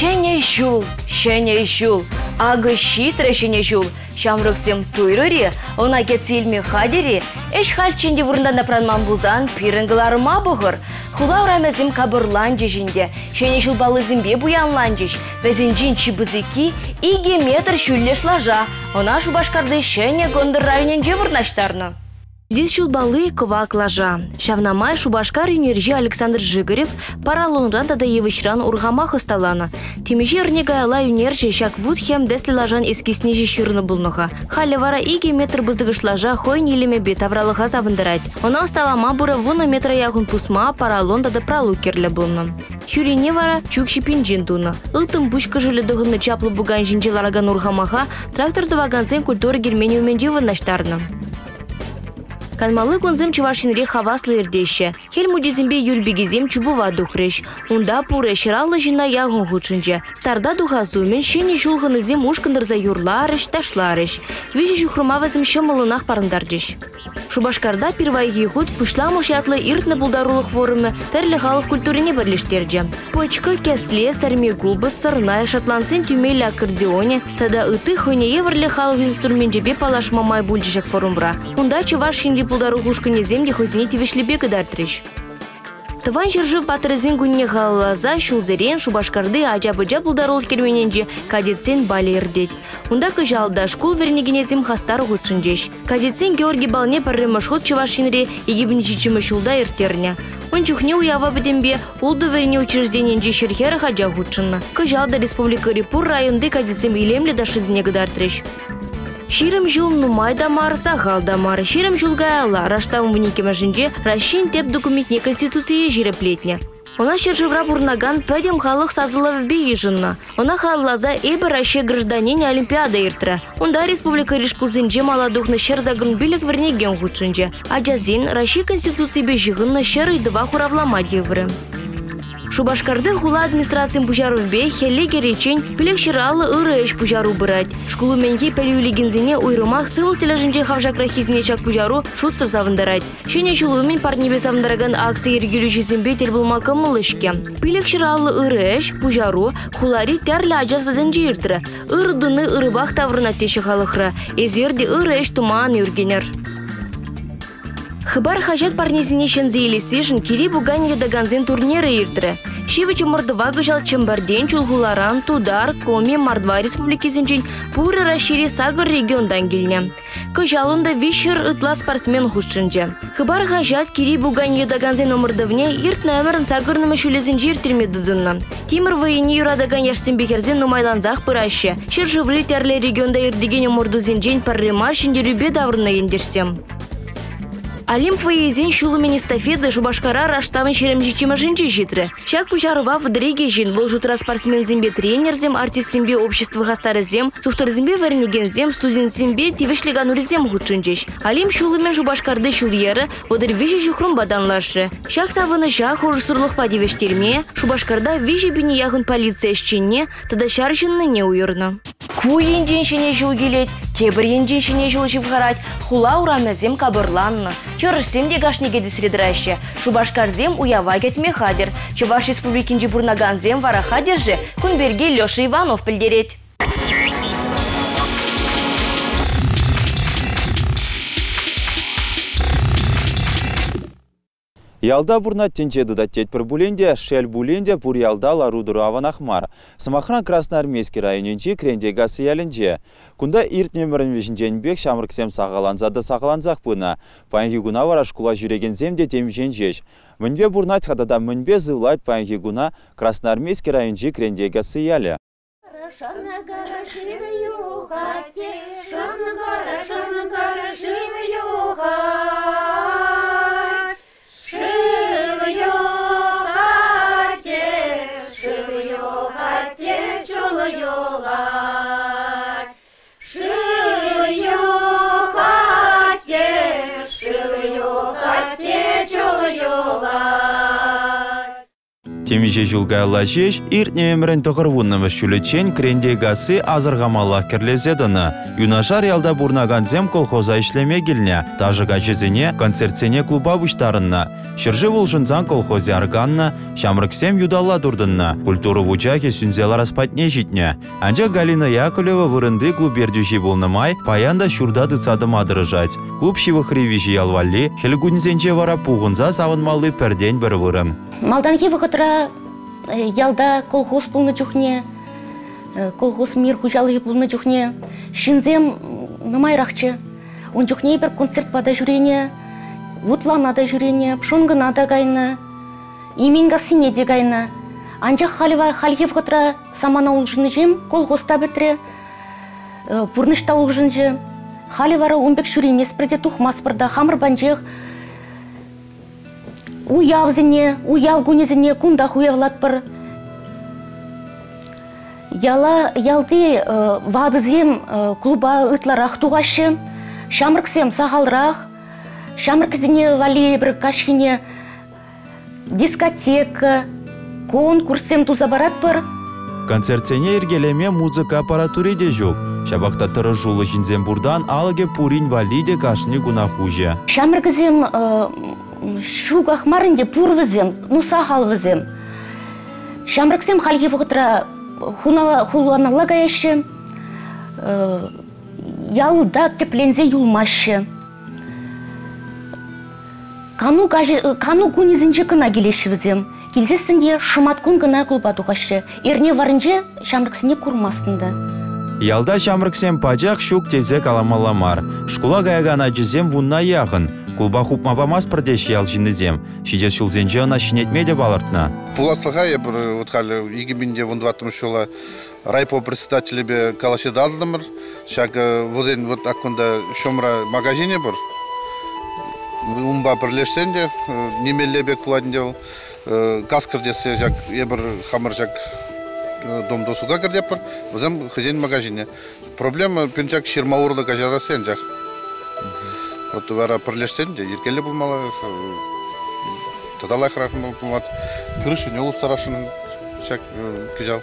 Ҫӗнӗ ҫул, ҫӗнӗ ҫул, акӑ ҫитрӗ ҫӗнӗ ҫул. Ҫамрӑксем туйрӑр-и, ӑна кӗтсе илме хатӗр-и? Ӗҫ хальччен те вырӑнтан тапранман пулсан пирӗн кӑларӑма пӑхӑр. Хула урамӗсем капӑрланчӗҫ ӗнтӗ, ҫӗнӗ ҫул паллисемпе пуянланчӗҫ. Вӗсенчен чи пысӑкки 2 метр ҫӳллӗш лаша. Ӑна Шупашкарти Ҫӗнӗ Кӑнтӑр районӗнче вырнаҫтарнӑ. Здесь ҫулпалли кӑвак лаша. Ҫавна май Шупашкар ӳнерҫи Александр Жигарев поролонран тата йывӑҫран урхамах ӑсталанӑ. Темиҫе эрне каялла ӳнерҫӗ ҫак вут-хӗм тӗслӗ лашан эскизне ҫеҫ ҫырнӑ пулнӑ-ха. Халӗ вара 2 метр пысӑкӑш лаша хӑйӗн илемӗпе тавралӑха савӑнтарать. Ӑна ӑсталама пурӗ 10 метра яхӑн пусма, поролон тата пралук кирлӗ пулнӑ. Хӳрине вара чӳк ҫиппинчен тунӑ. Ылтӑн пуҫ кӑшӑлӗ тӑхӑннӑ чаплӑ пукан ҫинче ларакан урхамаха трактор тӑвакансен культура керменӗ умӗнче вырнаҫтарнӑ. Канмалли кунсем Чӑваш Енре хаваслӑ иртеҫҫӗ. Хӗл Мучисемпе Юр пикисем чупӑва тухрӗҫ. Унта пурӗ 150 ҫынна яхӑн хутшӑнчӗ. Старта тухас умӗн Ҫӗнӗ ҫул хӑнисем ушкӑн тӑрса юрларӗҫ, ташларӗҫ. Виҫӗ ҫухрӑма вӗсем ҫӑмӑллӑнах парӑнтарчӗҫ. Шупашкарта пирвайхи хут пуҫламӑш ятлӑ иртнӗ пултарулӑх форумӗ тӗрлӗ халӑх культурине пӗрлештерчӗ. Пӑчкӑ, кӗсле, сӗрме купӑс, сӑрнай, шотландсен тӳмеллӗ аккордеонӗ тата ытти хӑйне евӗрлӗ халӑх инструменчӗпе паллашма май пулчӗ ҫак форумра. Унта Чӑваш Енри пултарулӑх ушкӑнӗсем те хӑйсене тивӗҫлипе кӑтартрӗҫ. Тӑван ҫӗршыв паттӑрӗсен кунне халалласа ҫулсерен Шупашкарти ача-пӑча пултарулӑх керменӗнче кадетсен балӗ иртет. Унта кӑҫал та шкул вӗренекенӗсем хастар хутшӑнчӗҫ. Кадетсен Георги балне пӗрремӗш хут Чӑваш Енре 2007 ҫулта ирттернӗ. Ун чухне уява пӗтӗмпе ултӑ вӗренӳ учрежденийӗнчи 140 ача хутшӑннӑ. Кӑҫал та республикӑри пур районти кадетсем илемлӗ ташшисене кӑтартрӗҫ. 20 ҫул нумай та мар, сахал та мар. 20 ҫул каялла раштав 12-мӗшӗнче Раҫҫейӗн тӗп документне Конституцие ҫирӗплетнӗ. Ӑна ҫӗршывра пурӑнакан пӗтӗм халӑх сасӑлавӗпе йышӑннӑ. Ӑна халалласа «Эпӗ Раҫҫей гражданинӗ» олимпиада иртрӗ. Унта республикӑри шкулсенче мала тухнӑ 185 вӗренекен хутшӑнчӗ. Ачасен Раҫҫей Конституцийӗпе ҫыхӑннӑ ҫӗр ыйтӑва хуравлама тиврӗ. Шупашкарти хула администрацийӗн пуҫарӑвӗпе хӗлле кӗриччен 550 ырӑ ӗҫ пуҫару пырать. Шкул умӗнхи пӗлӳ илекенсене уйрӑмах сывлӑх тӗлӗшӗнчен хавшакраххисене ҫак пуҫару шутсӑр савӑнтарать. Ҫӗнӗ ҫул умӗн парнепе савӑнтаракан акци йӗркелӳҫисемпе тӗл пулма кӑмӑллӑ-ҫке. 550 ырӑ ӗҫ, пуҫару хулари тӗрлӗ ача садӗнче иртрӗ. Ырӑ туни ырӑпах таврӑнать теҫҫӗ халӑхра. Эсир те ырӑ ӗҫ тума ан ӳркенӗр. Хыпар хаҫат парнисене ҫӗнсе илессишӗн кире пуканӗ йӑтакансен турнирӗ иртрӗ. Ҫивӗч ӑмӑртӑва кӑҫал Чӗмпӗртен, Чулхуларан, Тутар, Коми, Мордва республикисенчен пурӗ Раҫҫейри сакӑр регионтан килнӗ. Кӑҫал унта 300 ытла спортсмен хутшӑнчӗ. Хыпар хаҫат кире пуканӗ йӑтакансен ӑмӑртӑвне иртнӗ ӗмӗрӗн сакӑрнӑмӗш ҫулӗсенче ирттерме тытӑннӑ. Тимӗр вӑййине юратакан яшсемпе хӗрсем нумайлансах пыраҫҫӗ. Ҫӗршыври тӗрлӗ регионта иртекен ӑмӑртусенчен пӗрре мар ҫӗнтерӳпе таврӑннӑ ентешсем. Олимп вӑййисен ҫулӑмӗн эстафети Шупашкара раштавӑн 27-мӗшӗнче ҫитрӗ. Ҫак пуҫарӑва 32 ҫын, вӑл шутра спортсменсемпе тренерсем, артистсемпе общество хастарӗсем, тухтӑрсемпе вӗренекенсем, студентсемпе тивӗҫлӗ канурисем хутшӑнчӗҫ. Олимп ҫулӑмӗн Шупашкарти ҫул-йӗрӗ 33 ҫухрӑмпа танлашрӗ. Ҫак савӑнӑҫа хӑрушсӑрлӑхпа тивӗҫтерме Шупашкарта 3 пине яхӑн полици ӗҫченне тата ҫар ҫыннине уйӑрнӑ. Ку енчен ҫӗнӗ ҫул килет, тепӗр енчен ҫӗнӗ ҫул ҫывхарать. Хула урамӗсем капӑрланнӑ. Чӑрӑшсем те кашни кӗтесре тӑраҫҫӗ. Шупашкарсем уява кӗтме хатӗр. Чӑваш Республикинче пурӑнакансем вара хатӗр-ши? Кун пирки Леша Иванов пӗлтерет. Ялта пурӑнать тӗнче тытать тетпӗр пулин те, шел пулин те, пур ялта лару-тӑру аванах мар. Сӑмахран, Красноармейски районӗнчи Крентейкасси ялӗнче. Кунта иртнӗ ӗмӗрӗн вӗҫӗнченпех ҫамрӑксем сахалланса та сахаллансах пынӑ. Паянхи куна вара шкула ҫӳрекенсем те темиҫен ҫеҫ. Мӗнпе пурӑнать-ха тата мӗнпе сывлать паянхи куна Красноармейски районӗнчи Крентейкасси ялӗ? Шӑнкӑр шыв юхать те, шӑнкӑр, шӑнкӑр шыв юхать. Шыв юхать те, шыв юхать те, чул юлать. Шыв юхать те, шыв юхать те, чул юлать. Темиҫе ҫул каялла ҫеҫ иртнӗ ӗмӗрӗн 90-мӗш ҫулӗччен Крентейкасси асӑрхамаллах кӗрлесе тӑнӑ. Юнашар ялта пурӑнакансем колхоза ӗҫлеме килнӗ, ташӑ каҫӗсене, концертсене клуба пуҫтарӑннӑ. Ҫӗршыв улшӑнсан колхозӗ арканнӑ, ҫамрӑксем юталла туртӑннӑ, культура вучахӗ сӳнсе ларас патне ҫитнӗ. Анчах Галина Яковлева вырӑнти клуб ертӳҫи пулнӑ май паян та ҫурта тытса тӑма тӑрӑшать. Клуб ҫывӑхри виҫӗ ял валли хӗл кунӗсенче вара пухӑнса савӑнмалли пӗртен-пӗр вырӑн. Малтанхи вӑхӑтра ялта колхоз пулнӑ чухне, колхоз мир хуҫалӑхӗ пулнӑ чухне ҫынсем нумайрахчӗ. Ун чухне эпир концертпа та ҫӳренӗ, Вутлана та ҫӳренӗ, Пшонкӑна та кайнӑ, Именкассине те кайнӑ. Анчах халӗ хальхи вӑхӑтра самана улшӑннӑҫем колхоз та пӗтрӗ, пурнӑҫ та улшӑнчӗ. Халӗ вара ун пек ҫӳреместпӗр те, тухмастпӑр та. Хамӑр панчех уявсене, уяв кунӗсене кунтах уявлатпӑр. Яла ялти ватӑсем клуба ытларах тухаҫҫӗ, ҫамрӑксем сахалрах. Ҫамрӑксене валли эпир каҫхине дискотека, конкурссем туса паратпӑр. Концертсене йӗркелеме музыка аппаратури те ҫук. Ҫапах та тӑрӑшуллӑ ҫынсем пуртан алӑкӗ пурин валли те кашни кунах уҫӑ. Ҫамрӑксем ҫуках мар ӗнтӗ, пур вӗсем, ну сахал вӗсем. Ҫамрӑксем хальхи вӑхӑтра хуланалла каяҫҫӗ, ялта тӗпленсе юлмаҫҫӗ. Кану каҫӗ, кану кунӗсенче кӑна килеҫҫӗ вӗсем. Килсессӗн те шӑматкун кӑна клуба тухаҫҫӗ. Эрне варринче ҫамрӑксене курмастӑн та. Ялта ҫамрӑксем пачах ҫук тесе каламалла мар. Шкула каякан ачисем вунна яхӑн. Клуба хупма памастпӑр теҫҫӗ ял ҫыннисем. Ҫитес ҫулсенче ӑна ҫӗнетме те палӑртнӑ. Пуласлӑха эпир вот халӗ 2014 ҫула райпо председателӗпе калаҫса татӑлтӑмӑр. Ҫак вӗсен вот аккунта ҫумра магазинӗ пур. Унпа пӗрлешсен те нимелле пек пулать ӗнтӗ вӑл. Каскӑр тесе ҫак эпир хамӑр ҫак дом досуга кӗртетпӗр. Вӗсем хӑйсен магазинне. Проблема пинчак ҫырма урлӑ каҫарасси анчах. Вот вара пӗрлешсен те йӗркеллӗ пулмалла. Тата лайӑхрах пулмалла. Крышине улӑштарасшӑн ҫак кӑҫал.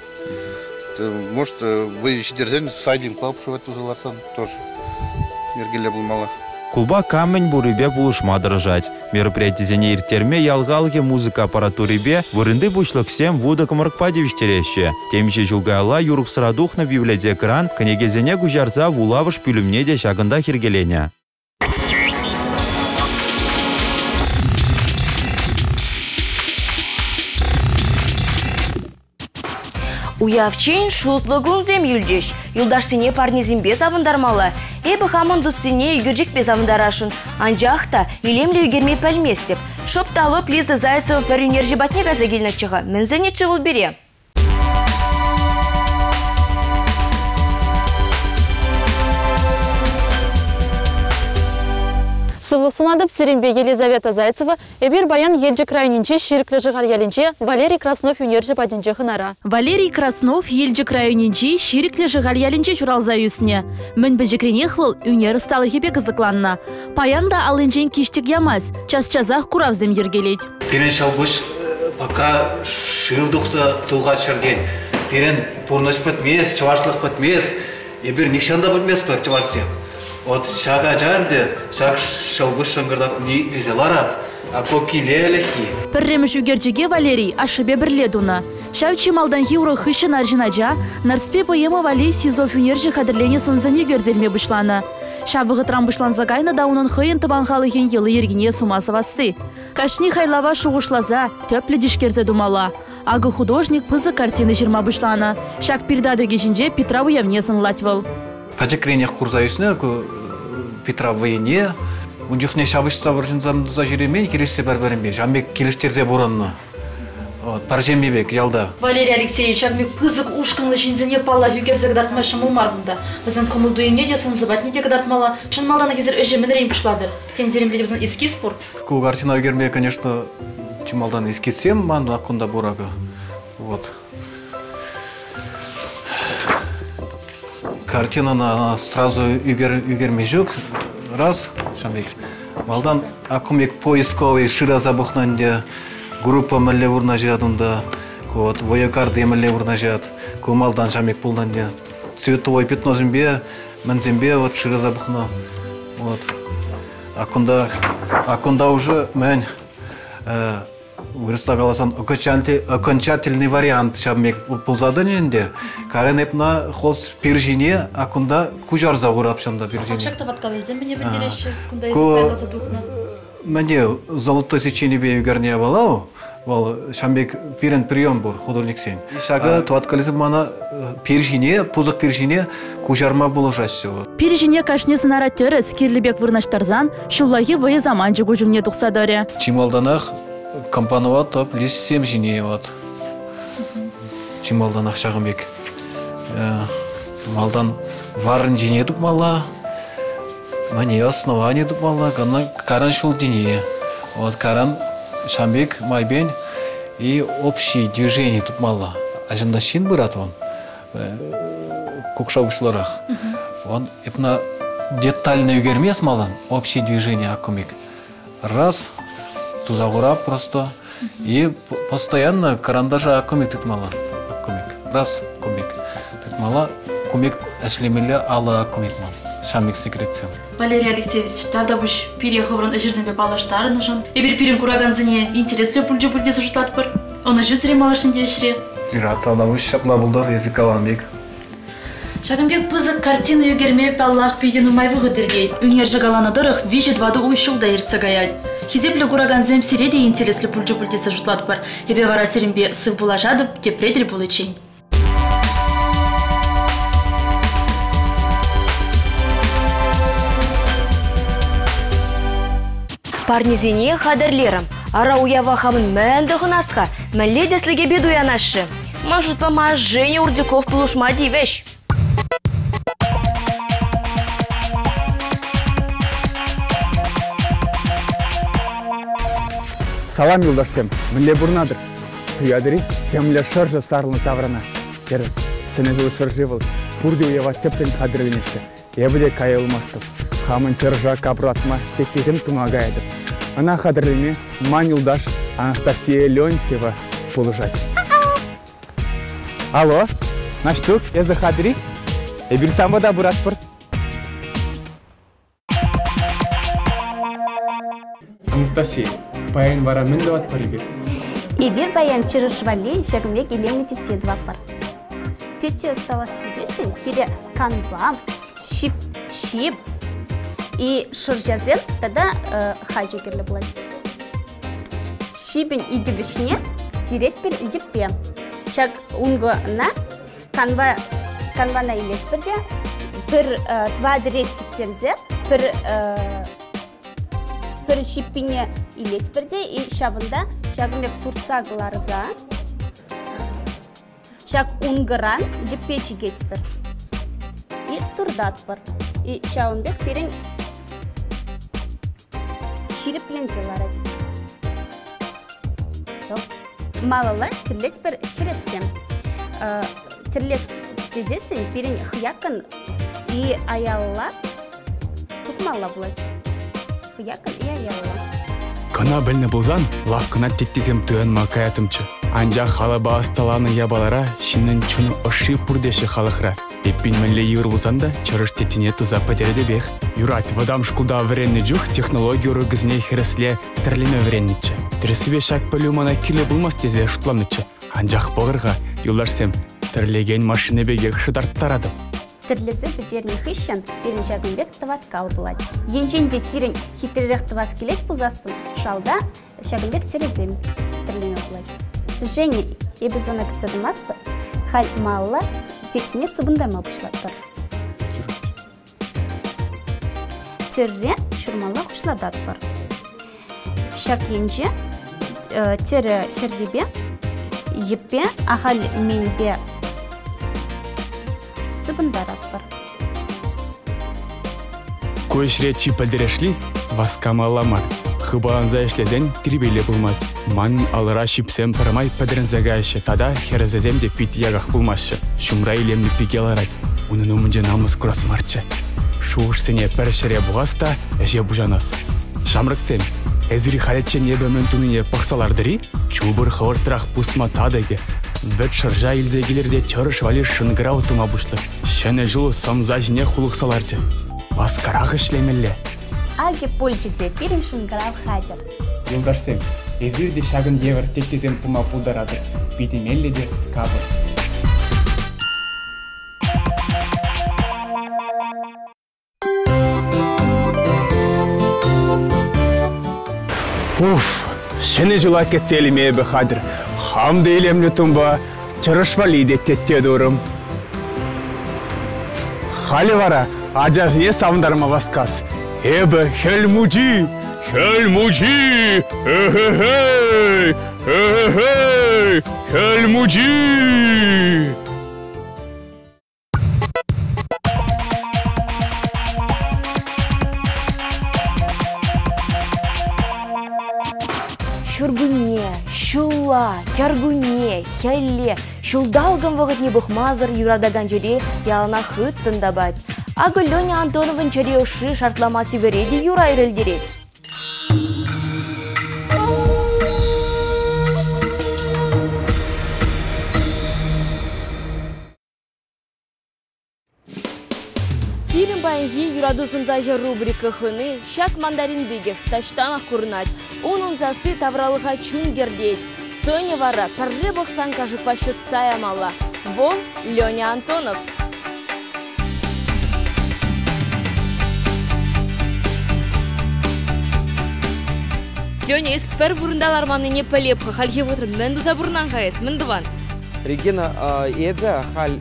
Может, вӑй ҫитерсен сайдинг клуб туса лартсан тоже йӗркеллӗ пулмалла. Клуба кам мӗн пуррипе пулӑшма тӑрӑшать. Мероприятисене ирттерме ял халӑхӗ музыка аппаратурипе, вырӑнти пуҫлӑхсем вутӑ-кӑмрӑкпа тивӗҫтереҫҫӗ. Темиҫе ҫул каялла юрӑхсӑра тухнӑ библиотекӑран кӗнекесене куҫарса вулавӑш пӳлӗмне те ҫакӑнтах йӗркеленӗ. Уявччен шутлӑ кунсем юлчӗҫ. Юлташсене парнесемпе савӑнтармалла. Эпӗ хамӑн туссене ӳкерчӗкпе савӑнтарасшӑн. Анчах та илемлӗ ӳкерме пӗлместӗп. Шӑп та лӑп Лиза Зайцева пӗр ӳнерҫӗ патне кайса килнӗччӗ-ха. Мӗн сӗнетчӗ вӑл пире? Сывлӑх сунатӑп сирӗнпе Елизавета Зайцева. Эпир паян Елчӗк районӗнчи Ҫирӗклӗ Шӑхаль ялӗнче Валерий Краснов ӳнерҫӗ патӗнче хӑнара. Валерий Краснов Елчӗк районӗнчи Ҫирӗклӗ Шӑхаль ялӗнче ҫуралса ӳснӗ. Мӗн пӗчӗкренех вӑл ӳнер ӑсталӑхӗпе кӑсӑкланнӑ. Паян та аллинчен киҫтӗк ямасть, час-часах куравсем йӗркелет. Пирӗн ҫӑлкуҫ пока шыв тухса тухать ҫӗртен. Пирӗн пурнӑҫ пӗтмест, чӑвашлӑх пӗтмест. Эпир нихҫан та пӗтместпӗр чӑвашсем. Вот ҫак ача ӗнтӗ ҫак ҫӑлкуҫ шӑнкӑртатни илсе ларать, а ку киле ӗлӗкхи. Пӗрремӗш ӳкерчӗке Валерий ашшӗпе пӗрле тунӑ. Ҫав чи малтанхи урок хыҫҫӑн арҫын ача Нарспи поэма валли СИЗО ӳнерҫӗ хатӗрленӗ сӑнсене ӳкерсе илме пуҫланӑ. Ҫав вӑхӑтран пуҫланса кайнӑ та унӑн хӑйӗн тӑван халӑхӗн йӑли-йӗркине сума сӑвасси. Кашни хайлава шухӑшласа, тӗплӗ тишкерсе тумалла. Акӑ художник пысӑк картина ҫырма пуҫланӑ. Ҫак пир татӑкӗ ҫинче Питрав уявне сӑнлать вӑл. Пӗчӗкренех курса ӳснӗ ку Питрав вӑййине. Ун чухне ҫапӑҫса вӑрҫӑнса туса ҫӳремен, хирӗҫсе пӗр-пӗринпе. Ҫавӑн пек килӗштерсе пурӑннӑ. Пӗр ҫемье пек ялта. Валерий Алексеевич, ҫак пек пысӑк ушкӑнлӑ ҫынсене паллах ӳкерсе кӑтартма ҫӑмӑл мар кунта. Вӗсен кӑмӑл-туйӑмне те, сӑн-сӑпатне те кӑтартмалла. Чӑн малтанах эсир ӗҫе мӗнрен пуҫлатӑр? Тен, сирӗн вӗсен эскиз пур? Ку картина ӳкерме, конечно, чи малтан эскизсем ман кунта пур акӑ. Вот. Картинӑна сразу ӳкерме ҫук. Раз, ҫавӑн пек. Малтан аккум пек поисковый шыраса пӑхнӑ ӗнтӗ. Группа мӗнле вырнаҫать унта. Вот вӑйӑ карти мӗнле вырнаҫать. Ку малтан ҫамек пулнӑ ӗнтӗ. Цветовой пятносемпе, мӗнсемпе вот шыраса пӑхнӑ. Вот. А кунта, а кунта уже мӗн вырӑсла каласан окончательный вариант ҫав пек пулса тӑнӗ ӗнтӗ. Карен эпна холст пир ҫине, а кунта куҫарса хурап ҫанта пир ҫине. Ҫак тӑваткалӗсем мӗне пӗлтереҫҫӗ? Кунта эсӗ пайласа тухнӑ. Мӗне золотой сеченипе ӳкернӗ япала вӑл ҫам пек пирӗн прием пур художниксен. Ҫакӑ тӑваткалӗсем мана пир ҫине, пусӑк пир ҫине куҫарма пулӑшаҫҫӗ. Пир ҫине кашни сӑнара тӗрӗс, кирлӗ пек вырнаҫтарсан ҫуллахи вӑйӑ саманчӗ куҫ умне тухса тӑрӗ. Чи малтанах компоновать топ листсем ҫине вот. Чи малтанах ҫакӑн пек малтан варринчине тупмалла, мане основание тупмалла, каран ҫултине. Вот каран ҫам пек майпен и общий движение тупмалла. Аҫӑнта ҫын пырать вон, кукша пуҫларах. Он эпна детально ӳкермес малтан общее движение аккумик. Раз, туса хура просто. И постоянно карандаша кумик тытмалла. Кумик. Раз, кумик. Тытмалла. Кумик ӗҫлемелле алӑ кумик ман. Ҫамик секретсем. Валерий Алексеевич, тавтапуҫ пире хӑвӑрӑн ӗҫӗрсемпе паллаштарнӑшӑн. Эпир пирӗн куракансене интереслӗ пулчӗ пуль тесе шутлатпӑр. Ӑнӑҫу сире малашне ӗҫре. Юрать, тавтапуҫ ҫапла пултӑр, эсӗ калан пек. Ҫакӑн пек пысӑк картина ӳкерме, паллах, питӗ нумай вӑхӑт иртет. Ӳнерҫӗ каланӑ тӑрӑх, виҫӗ-тӑватӑ уй ҫул та иртсе каять. Хисеплӗ куракансем сире те интереслӗ пулчӗ пуль тесе шутлатпӑр. Эпӗ вара сирӗнпе сыв пулашатӑп, тепре тӗл пуличчен. Парнесене хатӗрлерӗм. Ара уява хамӑн мӗн тӑхӑнас-ха? Мӗнле тӗслӗхӗпе туянас-ши? Ман шутпа Женя Урдюков пулӑшма тивӗҫ. Салам, юлташсем! Мӗнле пурӑнатӑр? Туятӑр-и? Темле шӑршӑ сарӑлнӑ таврана. Тӗрӗс, Ҫӗнӗ ҫул шӑрши вӑл. Пурте уява тӗплӗн хатӗрленеҫҫӗ. Эпӗ те кайӑлмастӑп. Хамӑн чӑрӑша капӑрлатма теттесем тума каятӑп. Ӑна хатӗрлеме ман юлташ Анастасия Леонтьева пулӑшать. Алло, Наҫтук, эсӗ хатӗр-и? Эпир сан пата пыратпӑр. Анастасия, паян вара мӗн тӑватпӑр эпир? Эпир паян чӑрӑш валли ҫакӑн пек илемлӗ тетте тӑватпӑр. Тетте ӑсталас тесессӗн пире канва, ҫип, ҫип и шӑрҫасем тата хачӑ кирлӗ пулать. Ҫипӗн икӗ вӗҫне тиретпӗр йӗппе. Ҫак ункӑна канва канвана илетпӗр те пӗр тӑватӑ рет сиктерсе пӗр пӗр ҫиппине илетпӗр те и ҫавӑнта ҫакӑн пек туртса кӑларса ҫак ункӑран йӗппе чикетпӗр и туртатпӑр. И ҫавӑн пек пирӗн ҫирӗпленсе ларать. Все. Малалла тӗрлетпӗр хӗрессем. Тӗрлес тесессӗн пирӗн хӑяккӑн и аялла тухмалла пулать. Хӑяккӑн и аялла. Кӑна пӗлнӗ пулсан лавккана теттесем туянма каятӑмччӗ. Анчах халапа ӑсталанӑ япалара ҫыннӑн чун ӑшши пур теҫҫӗ халӑхра. Эппин мӗнле йывӑр пулсан та чӑрӑш теттине туса пӗтеретӗпех. Юрать, вӑтам шкулта вӗреннӗ чух технологи урокӗсене хӗресле тӗрлеме вӗреннӗччӗ. Тӗрӗссипе ҫак пӗлӳ мана кирлӗ пулмасть тесе шутланӑччӗ. Анчах пӑхӑр-ха, юлташсем, тӗрлекен машина пекех шӑтарттаратӑп. Тӗрлесе пӗтернӗ хыҫҫӑн пирӗн ҫакӑн пек тӑваткал пулать. Енчен те сирӗн хитререх тӑвас килет пулсассӑн шалта ҫакӑн пек тӗрӗсем тӗрлеме пулать. Женя, эпӗ сана кӗтсе тӑмастӑп. Халь малалла теттине сыпӑнтарма пуҫлатпӑр. Тӗрре ҫурмалла хуҫлататпӑр. Ҫак енче тӗрӗ хӗррипе йӗппе ахаль мелпе сыпӑнтаратпӑр. Ку ӗҫре чи пӗлтерӗшли васкамалла мар. Хыпаланса ӗҫлесен тирпейлӗ пулмасть. Манӑн алӑра ҫипсем пӗрмай пӗтӗрӗнсе каяҫҫӗ тата хӗрӗсем те пит яках пулмаҫҫӗ. Ҫумра илемлӗ пике ларать. Унӑн умӗнче намӑс курас марччӗ. Шухӑшсене пӗр ҫӗре пухас та ӗҫе пуҫанас. Ҫамрӑксем, эсир халиччен эпӗ мӗн тунине пӑхса лартӑр-и? Чупӑр хӑвӑртрах пусма татӑкӗ. Вӗт шӑрҫа илсе килӗр те чӑрӑш валли шӑнкӑрав тума пуҫлӑр. Ҫӗнӗ ҫул сӑмса ҫине хулӑхса ларчӗ. Васкарах ӗҫлемелле. Акӑ пулчӗ те пирӗн шӑнкӑрав хатӗр. Юлташсем, эсир те ҫакӑн евӗр теттесем тума пултаратӑр. Питӗ меллӗ те капӑр. Уф, ҫӗнӗ ҫула кӗтсе илме эпӗ хатӗр. Хам та илемлӗ тумпа чӑрӑш валли те тетте турӑм. Халӗ вара ачасене савӑнтарма васкас. Эпӗ Хӗл Мучи! Хӗл Мучи! Эхе-хей! Эхе-хей! Хӗл Мучи! Ҫуркунне, ҫулла, кӗркунне, хӗлле ҫулталӑкӑн вӑхӑтне пӑхмасӑр юратакан чӗре яланах хыттӑн тапать. Акӑ Леня Антоновӑн чӗре ӑшши шартлама сивӗре те юра ирӗлтерет. Пирӗн паянхи юрату сӑмсахӗ рубрика хӑни ҫак мандарин пекех таҫтанах курӑнать. Унӑн сасси тавралӑха чун кӗртет. Сӑнӗ вара пӗрре пӑхсан кашӑкпа ҫӑтса ямалла. Вӑл Леня Антонов. Леня, эс пӗр вырӑнта ларманнине пӗлеп-ха. Хальхи вӑхӑтра мӗн туса пурӑнан-ха эс? Мӗн тӑван? Регина, эпӗ халь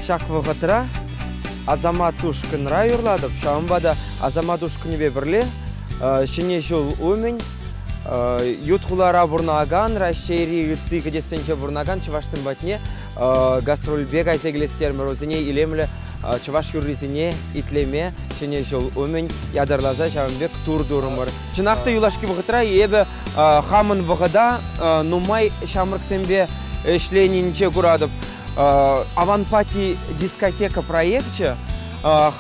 ҫак вӑхӑтра Асамат ушкӑнра юрлатӑп. Ҫавӑнпа та Асамат ушкӑнӗпе пӗрле Ҫӗнӗ ҫул умӗн ют хулара пурӑнакан, Раҫҫейри ытти кӗтессенче пурӑнакан чӑвашсем патне гастрольпе кайса килес терӗмӗр. Вӗсене илемлӗ чӑваш юррисене итлеме Ҫӗнӗ ҫул умӗн ятарласа ҫавӑн пек тур турӑмӑр. Чӑнах та юлашки вӑхӑтра эпӗ хамӑн вӑхӑта нумай ҫамрӑксемпе ӗҫленинче куратӑп. Аванпати дискотека проекчӗ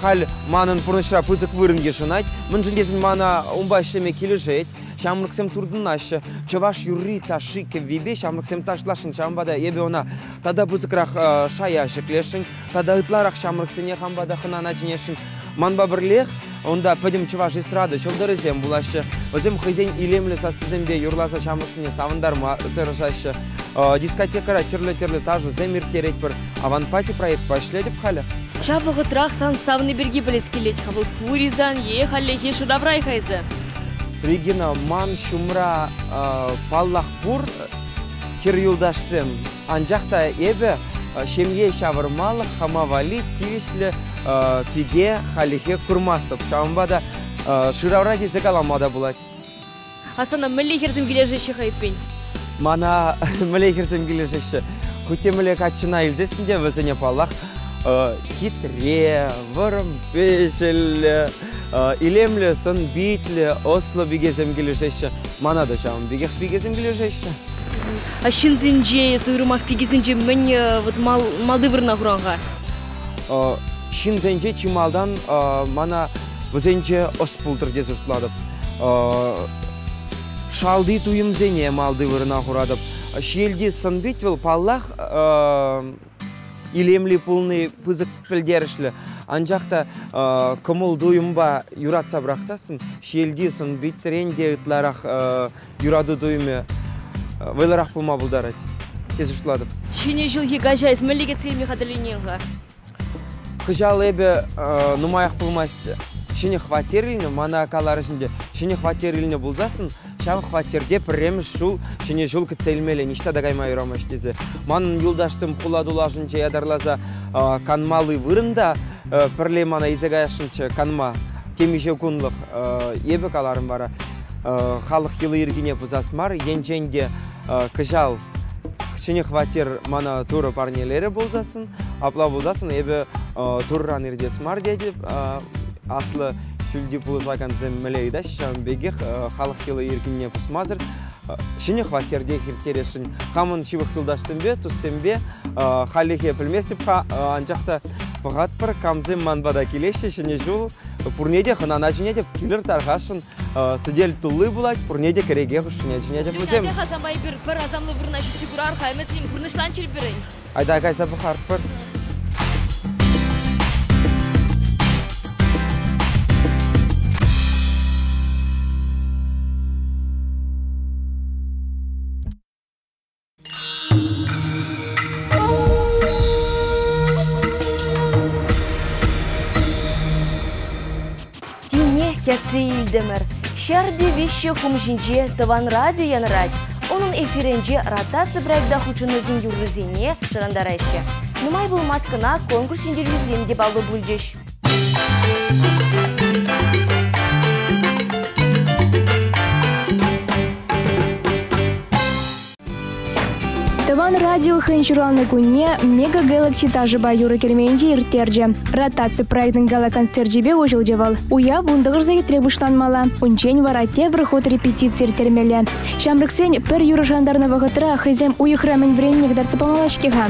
халь манӑн пурнӑҫра пысӑк вырӑн йышӑнать. Мӗншӗн тесен мана унпа ӗҫлеме килӗшет. Ҫамрӑксем туртӑнаҫҫӗ. Чӑваш юрри, ташши, кӗввипе ҫамрӑксем ташласшӑн. Ҫавӑнпа та эпӗ ӑна тата пысӑкрах шая ҫӗклесшӗн, тата ытларах ҫамрӑксене хампа та хӑнана чӗнесшӗн. Манпа пӗрлех унта пӗтӗм чӑваш эстрада ҫӑлтӑрӗсем пулаҫҫӗ. Вӗсем хӑйсен илемлӗ сассисемпе юрласа ҫамрӑксене савӑнтарма тӑрӑшаҫҫӗ. Дискотекӑра тӗрлӗ-тӗрлӗ ташӑсем ирттеретпӗр. Аванпати проектпа ӗҫлетӗп халӗ. Ҫав вӑхӑтрах сан савни пирки пӗлес килет-ха. Вӑл пур-и сан е хальлӗхе шыравра-и-ха эсӗ? Регина, ман ҫумра паллах пур хӗр юлташсем. Анчах та эпӗ ҫемье ҫавӑрмалӑх хама валли тивӗҫлӗ пике хальлӗхе курмастӑп. Ҫавӑнпа та шыравра тесе калама та пулать. А сана мӗнле хӗрсем килӗшеҫҫӗ-ха эппин? Мана мӗнле хӗрсем килӗшеҫҫӗ? Хуть те мӗнле каччӑна илсессӗн те вӗсене, паллах, хитре, вӑрӑм пӗҫӗллӗ, илемлӗ сӑн-питлӗ, ӑслӑ пикесем килӗшеҫҫӗ. Мана та ҫавӑн пекех пикесем килӗшеҫҫӗ. А ҫынсенче, эс уйрӑмах пикесенче мӗн вот малти вырӑна хуран-ха? Ҫынсенче чи малтан мана вӗсенче ӑс пултӑр тесе шутлатӑп. Шалти туйӑмсене малти вырӑна хуратӑп. Ҫиелти сӑн-пит вӑл, паллах, илемли пулни пысӑк пӗлтерӗшлӗ. Анчах та кӑмӑл-туйӑмпа юратса пӑрахсассӑн ҫиелти сӑн-питрен те ытларах юрату туйӑмӗ вӑйлӑрах пулма пултарать тесе шутлатӑп. Ҫӗнӗ ҫулхи каҫа эс мӗнле кӗтсе илме хатӗрленен-ха? Кӑҫал эпӗ нумаях пулмасть ҫӗнӗ хваттер илнӗ. Мана каларӗҫ ӗнтӗ, ҫӗнӗ хваттер илнӗ пулсассӑн ҫав хваттерте пӗрремӗш ҫул ҫӗнӗ ҫул кӗтсе илмелле, ниҫта та кайма юрамасть тесе. Манӑн юлташсем хула тулашӗнче ятарласа канмалли вырӑн та пӗрле мана илсе каясшӑнччӗ канма темиҫе кунлӑх. Эпӗ каларӑм вара, халӑх йӑли-йӗркине пӑсас мар, енчен те кӑҫал ҫӗнӗ хваттер мана Турӑ парнелерӗ пулсассӑн, апла пулсассӑн эпӗ Турран иртес мар тетӗп. Аслӑ ҫӳлти пулӑшакансем мӗнле ыйтаҫҫӗ, ҫавӑн пекех халӑх йӑли-йӗркине пӑсмасӑр ҫӗнӗ хваттерте ирттересшӗн. Хамӑн ҫывӑх юлташсемпе, туссемпе хальлӗхе пӗлместӗп-ха, анчах та пӑхатпӑр, камсем ман пата килеҫҫӗ ҫӗнӗ ҫул, пурне те хӑнана чӗнетӗп, килӗр тархасшӑн. Сӗтел тулли пулать, пурне те кӗреке хушшине чӗнетӗп. Вӗсем Асампа эпир пӗр асамлӑ вырӑна ҫитсе курар-ха, ӗмӗтсем пурнӑҫланччӑр пирӗн. Айта кайса пӑхатпӑр. Тинех кӗтсе илтӗмӗр. Ҫӗрпе виҫҫӗ хум ҫинче тӑван радио янӑрать. Унӑн эфирӗнче ротаци проекта хутшӑннисен юррисене шӑрантараҫҫӗ. Нумай пулмасть кӑна конкурс ҫӗнтерӳҫисем те паллӑ пулчӗҫ. Тӑван радио хӑйӗн ҫуралнӑ кунне Мега Galaxy ташӑпа юрӑ керменӗнче ирттерчӗ. Ротаци проектӑн гала-концерчӗпе уҫӑлчӗ вӑл. Уяв 19 сехетре пуҫланмалла. Унччен вара тепӗр хут репетици ирттермелле. Ҫамрӑксен пӗр юрӑ шантарнӑ вӑхӑтра хӑйсем уйӑхра мӗн вӗреннине кӑтартса памалла-ҫке-ха.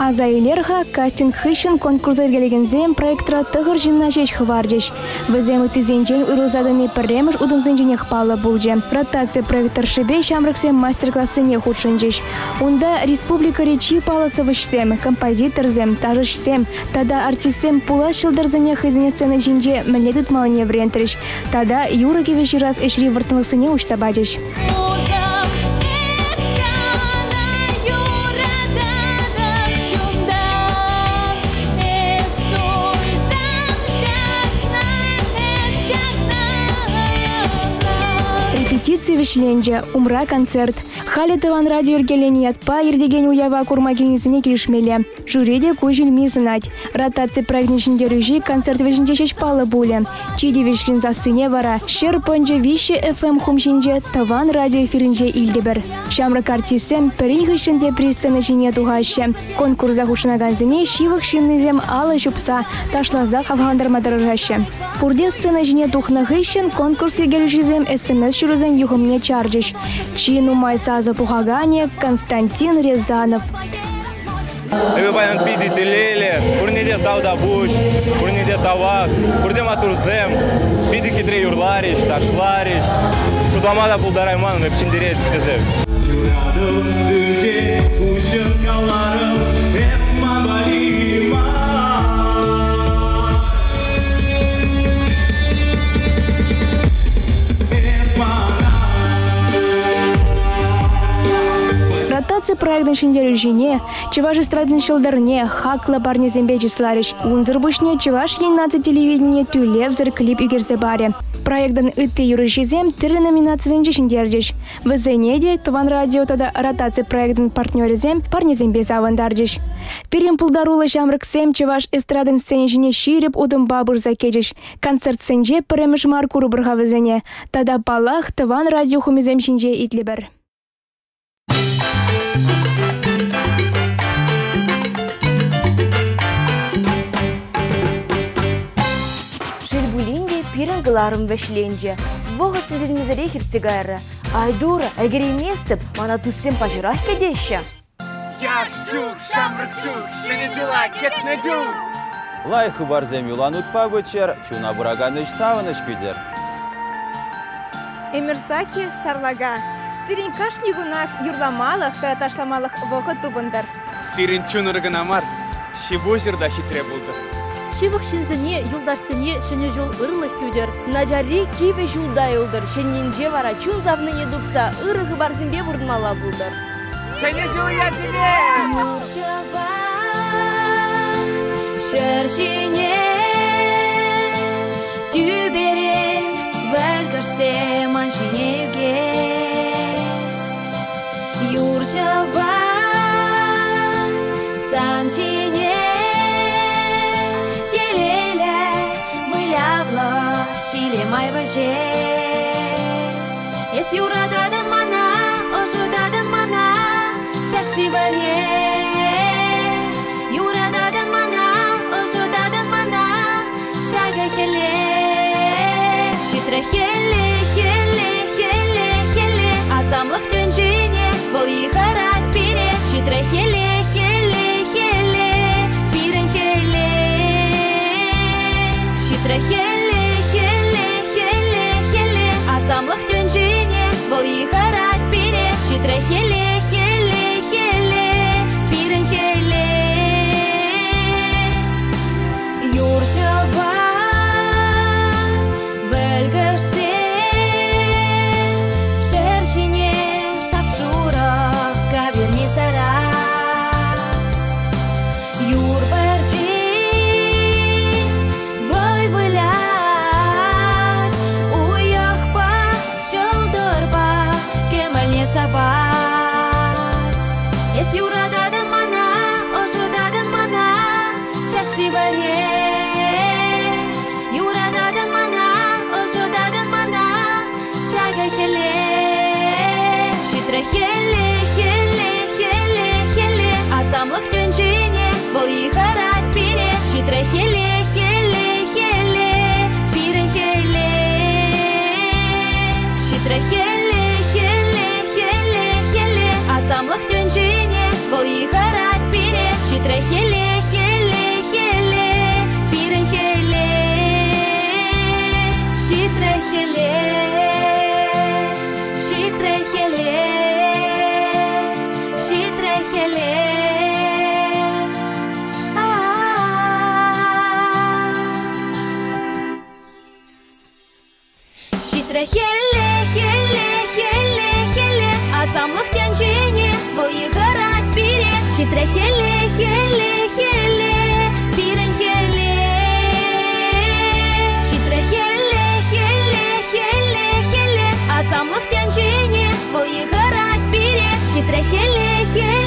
Аса илер-ха, кастинг хыҫҫӑн конкурса йӗркелекенсем проектра тӑхӑр ҫынна ҫеҫ хӑварчӗҫ. Вӗсем ыттисенчен уйрӑлса тӑни пӗрремӗш утӑмсенченех паллӑ пулчӗ. Ротаци проект тӑршшӗпе ҫамрӑксем мастер-классене хутшӑнчӗҫ. Унта республикӑри чи паллӑ сӑвӑҫсем, композиторсем, ташӑҫсем тата артистсем пулас ҫӑлтӑрсене хӑйсене сцена ҫинче мӗнле тытмаллине вӗрентрӗҫ тата юрӑ-кӗвӗ ҫырас ӗҫри вӑрттӑнлӑхсене уҫса пачӗҫ. Репетици вӗҫленчӗ, умра концерт. Халӗ тӑван радио йӗркеленӗ ятпа иртекен уява курма килнисене килӗшмелле. Жюри те куҫ илми сӑнать. Ротаци проектӗн ҫӗнтерӳҫи концерт вӗҫӗнче ҫеҫ паллӑ пулӗ. Чи тивӗҫлин сассине вара 100,3 FM хум ҫинче тӑван радио эфирӗнче илтӗпӗр. Ҫамрӑк артистсем пӗрин хыҫҫӑн тепри сцена ҫине тухаҫҫӗ. Конкурса хутшӑнакансене ҫывӑх ҫыннисем алӑ ҫупса, ташласа хавхалантарма тӑрӑшаҫҫӗ. Пурте сцена ҫине тухнӑ хыҫҫӑн конкурс йӗркелӳҫисем СМС-ҫырусен юхӑмне чарчӗҫ. Чи нумай сасӑ пухаканӗ Константин Рязанов. Эпӗ паян питӗ телейлӗ, пурне те тавтапуҫ, пурне те тавах, пурте маттурсем, питӗ хитре юрларӗҫ, ташларӗҫ. Шутлама та пултарайман эп ҫӗнтеретӗп тесе. Юратӑм сӳнчӗ, уҫӑ каларӑм, эс ман валли мар. Эс мана. Ротаци проектӑн ҫӗнтерӳҫине Чӑваш эстрадин ҫӑлтӑрне хаклӑ парнесемпе чысларӗҫ. Унсӑр пуҫне Чӑваш Ен наци телевидени тӳлевсӗр клип ӳкерсе парӗ. Проектӑн ытти юрӑҫисем тӗрлӗ номинацисенче ҫӗнтерчӗҫ. Вӗсене те Тӑван радио тата ротаци проектӑн партнерӗсем парнесемпе савӑнтарчӗҫ. Пирӗн пултаруллӑ ҫамрӑксем чӑваш эстрадин сцени ҫине ҫирӗп утӑмпа пырса кӗчӗҫ. Концертсенче пӗрремӗш мар курӑпӑр-ха вӗсене. Тата, паллах, тӑван радио хумӗсем ҫинче итлӗпӗр. Шел пулин те, пирӗн кӑларӑм вӗҫленчӗ. Вӑхӑт сисӗнмесӗрех иртсе кайрӗ. Ай, Турӑ, ӗлкӗрейместӗп, мана туссем паҫӑрах кӗтеҫҫӗ. Яш чух, ҫамрӑк чух, ҫӗнӗ ҫула кӗтнӗ чух. Лайӑх хыпарсем юланутпа пыччӑр, чуна пыракан ӗҫ савӑнӑҫ кӳтӗр. Эмирсаки сарлака. Сирӗн кашни кунах юрламалӑх тата ташламалӑх вӑхӑт тупӑнтӑр. Сирӗн чунӑр кӑна мар, ҫи-пуҫӑр та хитре пултӑр. Ҫывӑх ҫынсене, юлташсене Ҫӗнӗ ҫул ырлӑх кӳтӗр. Начарри кивӗ ҫулта юлтӑр, ҫӗннинче вара чун савнине тупса ырӑ хыпарсемпе пурӑнмалла пултӑр. Ҫӗнӗ ҫул ячӗпе! Юр ҫӑвать ҫӗр ҫине, тӳперен вӗлкӗшсе ман ҫине ӳкет. Юр ҫӑвать сан ҫине, телейлӗ вылявлӑ ҫиле май вӗҫет. Эс юрататӑн мана, ӑшӑтатӑн мана ҫак сивӗре. Юрататӑн мана, ӑшӑтатӑн мана ҫакӑ хӗле. Ҫитрӗ хӗлле, хӗлле, хӗлле, хӗлле, асамлӑх тӗнчине вӑл йыхӑрать пире. Ҫитрӗ хӗлле, хӗлле, хӗлле, пирӗн хӗлле. Ҫитрӗ хӗлле, хӗлле, хӗлле, хӗлле, асамлӑх тӗнчине вӑл йыхӑрать пире. Ҫитрӗ хӗлле, хӗлле, хӗлле, пирӗн хӗлле. Юр ҫӑвать, вӗлкӗшсе, ҫӗр ҫине шап-шурӑ кавирне сарать. Юр пӗрчи вӑй вылять, уйӑхпа, ҫӑлтӑрпа кӗмӗлне сапать. Эс юрататӑн мана, ӑшӑтатӑн мана ҫак сивӗре. Юрататӑн мана, ӑшӑтатӑн мана ҫакӑ хӗлле. Ҫитрӗ хӗлле, хӗлле, хӗлле, хӗлле, асамлӑх тӗнчине вӑл йыхӑрать пире. Ҫитрӗ хӗлле, хӗлле, хӗлле, пирӗн хӗлле. Ҫитрӗ хӗлле, хӗлле, хӗлле, хӗлле, асамлӑх тӗнчине вӑл йыхӑрать пире. Ҫитрӗ хӗлле, хӗлле, хӗлле, пирӗн хӗлле. Ҫитрӗ хӗлле, ҫитрӗ хӗлле, ҫитрӗ хӗлле. Ҫитрӗ хӗлле, хӗлле, хӗлле, хӗлле, асамлӑх тӗнчине вӑл йыхӑрать пире. Ҫитрӗ хӗлле, хӗлле, хӗлле, пирӗн хӗлле. Ҫитрӗ хӗлле, хӗлле, хӗлле, хӗлле, асамлӑх тӗнчине вӑл йыхӑрать пире. Ҫитрӗ хӗлле, хӗлле.